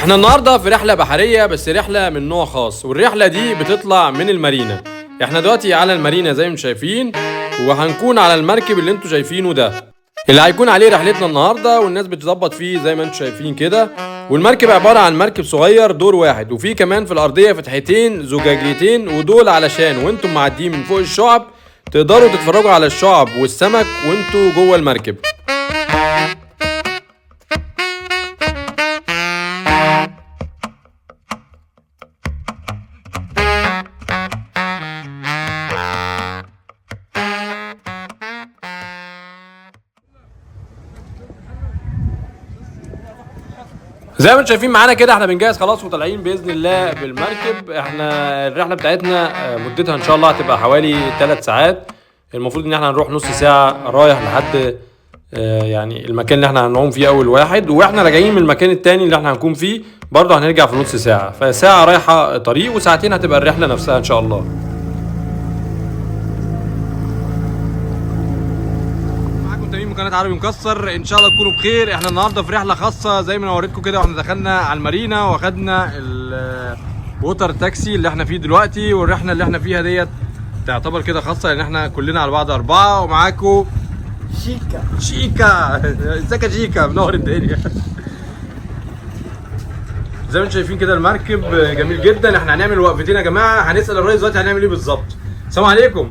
احنا النهارده في رحله بحرية، بس رحله من نوع خاص، والرحلة دي بتطلع من المارينا. احنا دلوقتي على المارينا زي ما انتم شايفين، وهنكون على المركب اللي انتم شايفينه ده اللي هيكون عليه رحلتنا النهارده، والناس بتظبط فيه زي ما انتم شايفين كده. والمركب عبارة عن مركب صغير دور واحد، وفيه كمان في الارضية فتحتين زجاجتين، ودول علشان وانتم معديين من فوق الشعب تقدروا تتفرجوا على الشعب والسمك وانتوا جوه المركب. زي ما انتم شايفين معانا كده احنا بنجهز خلاص وطالعين باذن الله بالمركب. احنا الرحلة بتاعتنا مدتها ان شاء الله هتبقى حوالي 3 ساعات. المفروض ان احنا هنروح نص ساعة رايح لحد يعني المكان اللي احنا هنعوم فيه اول واحد، واحنا راجعين من المكان التاني اللي احنا هنكون فيه برضه هنرجع في نص ساعة. فساعه رايحة طريق وساعتين هتبقى الرحلة نفسها ان شاء الله. معاكم تميم من قناة عربي مكسر، ان شاء الله تكونوا بخير. احنا النهارده في رحله خاصة زي ما انا وريتكم كده، واحنا دخلنا على المارينا واخدنا ال water taxi اللي احنا فيه دلوقتي. والرحلة اللي احنا فيها ديت تعتبر كده خاصة لان احنا كلنا على بعض 4، ومعاكم شيكا شيكا. ازيك يا شيكا، منور الدنيا. زي ما انتم شايفين كده المركب جميل جدا. احنا هنعمل وقفتين يا جماعة، هنسال الريس دلوقتي هنعمل ايه بالظبط. السلام عليكم.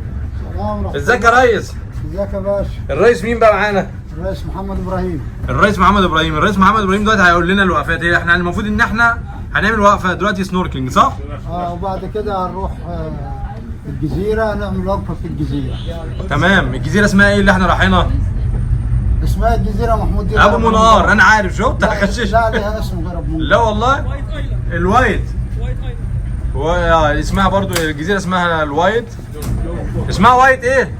سلام ورحمة ازيك يا ريس؟ ازيك يا باشا؟ الريس مين بقى معانا؟ الرئيس محمد ابراهيم. الرئيس محمد ابراهيم. الرئيس محمد ابراهيم دلوقتي هيقول لنا الوقفات ايه. احنا المفروض ان احنا هنعمل وقفه دلوقتي snorkeling صح؟ وبعد كده هنروح الجزيرة، نعمل وقفة في الجزيرة. تمام. الجزيرة اسمها ايه اللي احنا رايحينها؟ اسمها الجزيرة محمود دي. ابو منقار. انا عارف، شفت هخشش. لا لها اسم غير ابو منقار. لا والله، ال White. هو اسمها برضو الجزيرة اسمها ال White. اسمها White ايه؟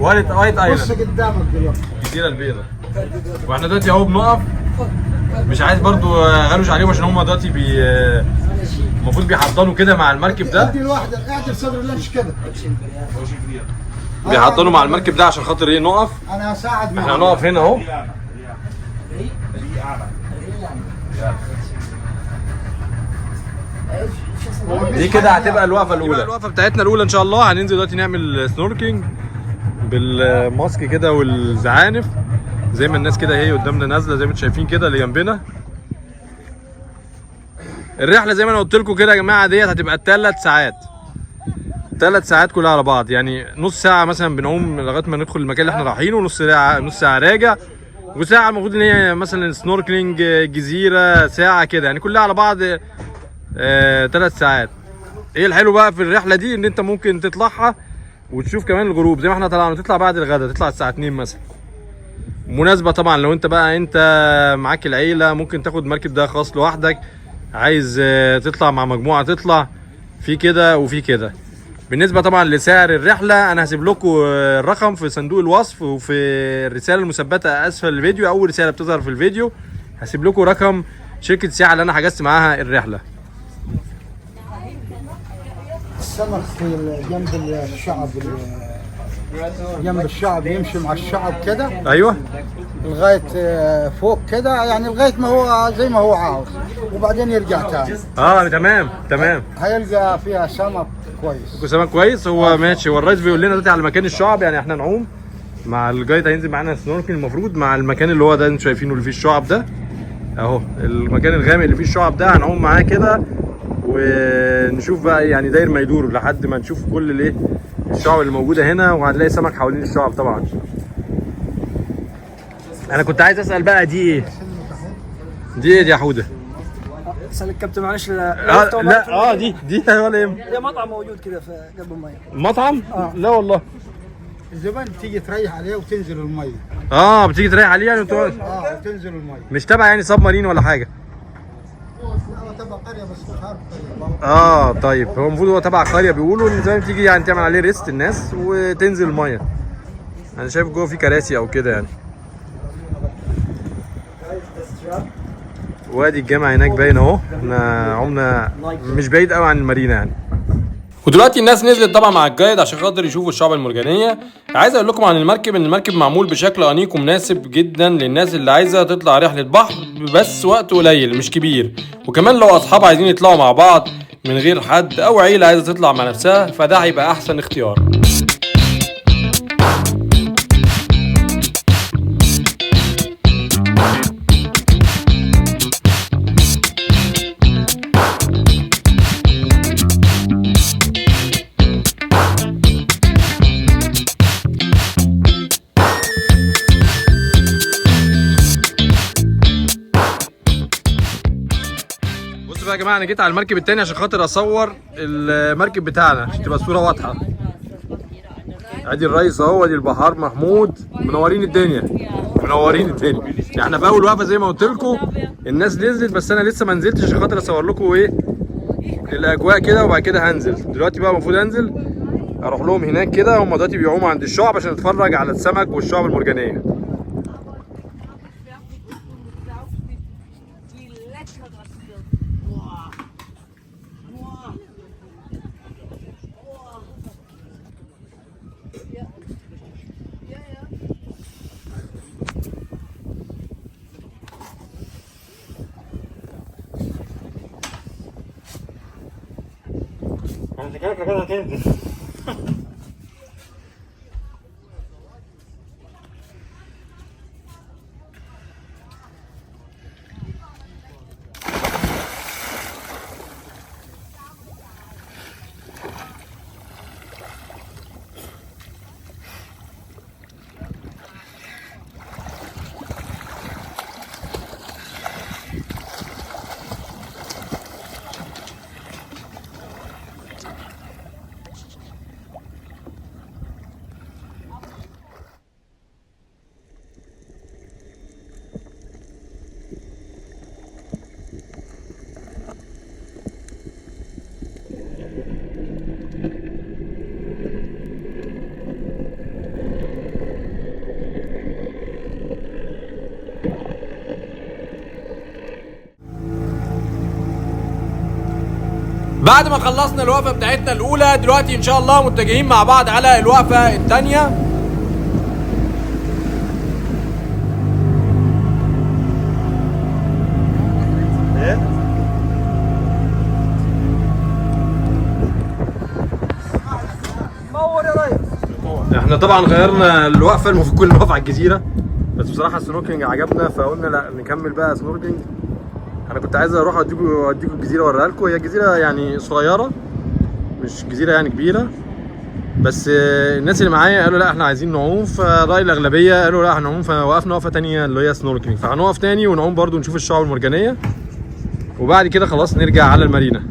White Island. بص قدامك دلوقتي الجزيرة البيضاء. واحنا دلوقتي اهو بنقف، مش عايز برضو اغلوش عليهم عشان هم دلوقتي المفروض بيحضنوا كده مع المركب ده. ادي الواحدة، اعدل صدر اللانش كده. بيحضنوا مع المركب ده عشان خاطر ايه؟ نقف. انا هساعد معاك. احنا هنقف هنا اهو. دي كده هتبقى الوقفة الاولى. الوقفة بتاعتنا الاولى ان شاء الله هننزل دلوقتي نعمل snorkeling بال mask كده والزعانف زي ما الناس كده اهي قدامنا نازله زي ما انتم شايفين كده اللي جنبنا. الرحلة زي ما انا قلت لكم كده يا جماعة ديت هتبقى 3 ساعات. 3 ساعات كلها على بعض، يعني نص ساعة مثلا بنعوم لغاية ما ندخل المكان اللي احنا رايحينه، ونص ساعة نص ساعة راجع، وساعة المفروض ان هي مثلا snorkeling جزيرة ساعة كده، يعني كلها على بعض 3 ساعات. ايه الحلو بقى في الرحلة دي؟ ان انت ممكن تطلعها وتشوف كمان الغروب زي ما احنا طلعنا، تطلع بعد الغداء، تطلع الساعة 2 مثلا. مناسبة طبعا لو انت بقى انت معاك العيلة ممكن تاخد مركب ده خاص لوحدك، عايز تطلع مع مجموعة تطلع في كده وفي كده. بالنسبة طبعا لسعر الرحلة انا هسيب لكم الرقم في صندوق الوصف وفي الرسالة المثبتة اسفل الفيديو، اول رسالة بتظهر في الفيديو هسيب لكم رقم شركة السياحة اللي انا حجزت معاها الرحلة. السمك في جنب الشعب، جنب الشعب يمشي مع الشعب كده. ايوه لغاية فوق كده، يعني لغاية ما هو زي ما هو عاوز، وبعدين يرجع تاني. تمام تمام. هيلقى فيها سمك كويس. سمك كويس. هو ماشي. هو الرئيس بيقول لنا دلوقتي على مكان الشعب، يعني احنا نعوم مع ال guide هينزل معانا snorkeling المفروض مع المكان اللي هو ده انتوا شايفينه اللي فيه الشعب ده اهو، المكان الغامق اللي فيه الشعب ده هنعوم معاه كده ونشوف بقى يعني داير ما يدور لحد ما نشوف كل الايه الشعب اللي موجودة هنا، وهنلاقي سمك حوالين الشعب طبعا. انا كنت عايز اسال بقى دي ايه؟ دي ايه دي يا حوده؟ اسال الكابتن معلش. لا لا دي ولا ايه؟ ده مطعم موجود كده في قلب المية. مطعم؟ لا والله. الزبائن بتيجي تريح عليه وتنزل المية. بتيجي تريح عليه يعني وتقعد. وتنزل المية. مش تبع يعني سب مارين ولا حاجة؟ لا هو تبع قرية بس مش عارف قرية. طيب هو المفروض هو تبع قرية، بيقولوا ان زي ما تيجي يعني تعمل عليه ريست الناس وتنزل المية. انا شايف جوه في كراسي او كده يعني. وادي الجامع هناك باين اهو. احنا عمنا مش بعيد قوي عن المارينا يعني. ودلوقتي الناس نزلت طبعا مع ال guide عشان خاطر يشوفوا الشعب المرجانيه. عايز اقول لكم عن المركب ان المركب معمول بشكل انيق ومناسب جدا للناس اللي عايزه تطلع رحله بحر بس وقت قليل مش كبير، وكمان لو اصحاب عايزين يطلعوا مع بعض من غير حد او عيله عايزه تطلع مع نفسها فده هيبقى احسن اختيار. بصوا بقى يا جماعة، انا جيت على المركب التاني عشان خاطر اصور المركب بتاعنا عشان تبقى الصورة واضحة. ادي الريس اهو، ادي البحار محمود، منورين الدنيا منورين الدنيا. احنا في اول وقفه زي ما قلت لكم الناس نزلت، بس انا لسه ما نزلتش عشان خاطر اصور لكم ايه الاجواء كده، وبعد كده هنزل. دلوقتي بقى المفروض انزل اروح لهم هناك كده، هم دلوقتي بيعوموا عند الشعب عشان اتفرج على السمك والشعب المرجانيه. انت كده كده هتنزل. بعد ما خلصنا الوقفة بتاعتنا الأولى، دلوقتي إن شاء الله متجهين مع بعض على الوقفة الثانية. نور يا ريس. احنا طبعا غيرنا الوقفة، المفروض كنا نقف على الجزيرة، بس بصراحة ال snorkeling عجبنا فقلنا لا نكمل بقى snorkeling. انا كنت عايز اروح اوديكم الجزيرة اوريها لكم. هي جزيرة يعني صغيرة، مش جزيرة يعني كبيرة، بس الناس اللي معايا قالوا لا احنا عايزين نعوم، فراي الاغلبية قالوا لا هنعوم، فوقفنا وقفه تانية اللي هي snorkeling. فهنقف تاني ونعوم برضو نشوف الشعاب المرجانيه، وبعد كده خلاص نرجع على المارينا.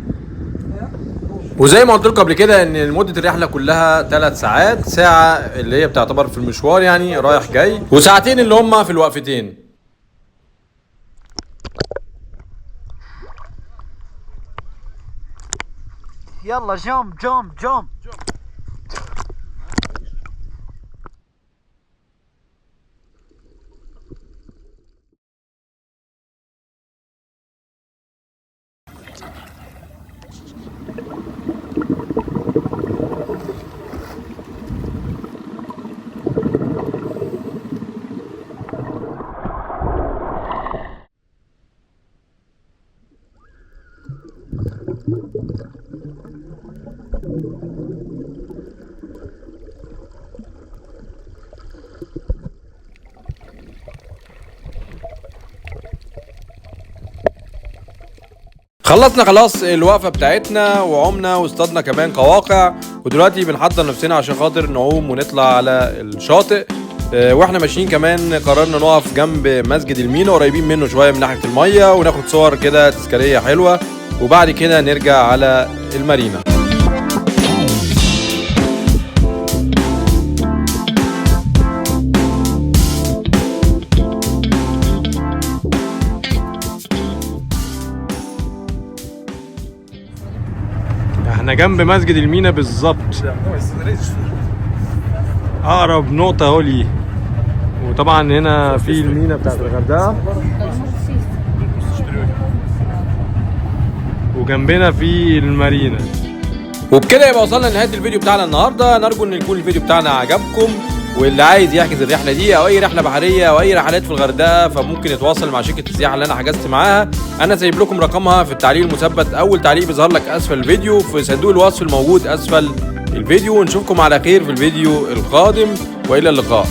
وزي ما قلت لكم قبل كده ان مده الرحلة كلها 3 ساعات، ساعة اللي هي بتعتبر في المشوار يعني رايح جاي، وساعتين اللي هم في الوقفتين. يلا jump jump jump. خلصنا خلاص الوقفة بتاعتنا وعمنا واصطادنا كمان قواقع، ودلوقتي بنحضر نفسنا عشان خاطر نعوم ونطلع على الشاطئ. واحنا ماشيين كمان قررنا نقف جنب مسجد المينا، قريبين منه شوية من ناحية المية، وناخد صور كده تذكارية حلوة، وبعد كده نرجع على المارينا. احنا جنب مسجد المينا بالظبط، اقرب نقطة اهو ليه. وطبعا هنا في المينا بتاعت الغردقة، وجنبنا في المارينا. وبكده يبقى وصلنا لنهاية الفيديو بتاعنا النهارده. نرجو ان يكون الفيديو بتاعنا عجبكم، واللي عايز يحجز الرحلة دي او اي رحله بحرية او اي رحلات في الغردقه فممكن يتواصل مع شركة السياحة اللي انا حجزت معاها. انا سايب لكم رقمها في التعليق المثبت، اول تعليق بيظهر لك اسفل الفيديو في صندوق الوصف الموجود اسفل الفيديو. ونشوفكم على خير في الفيديو القادم، والى اللقاء.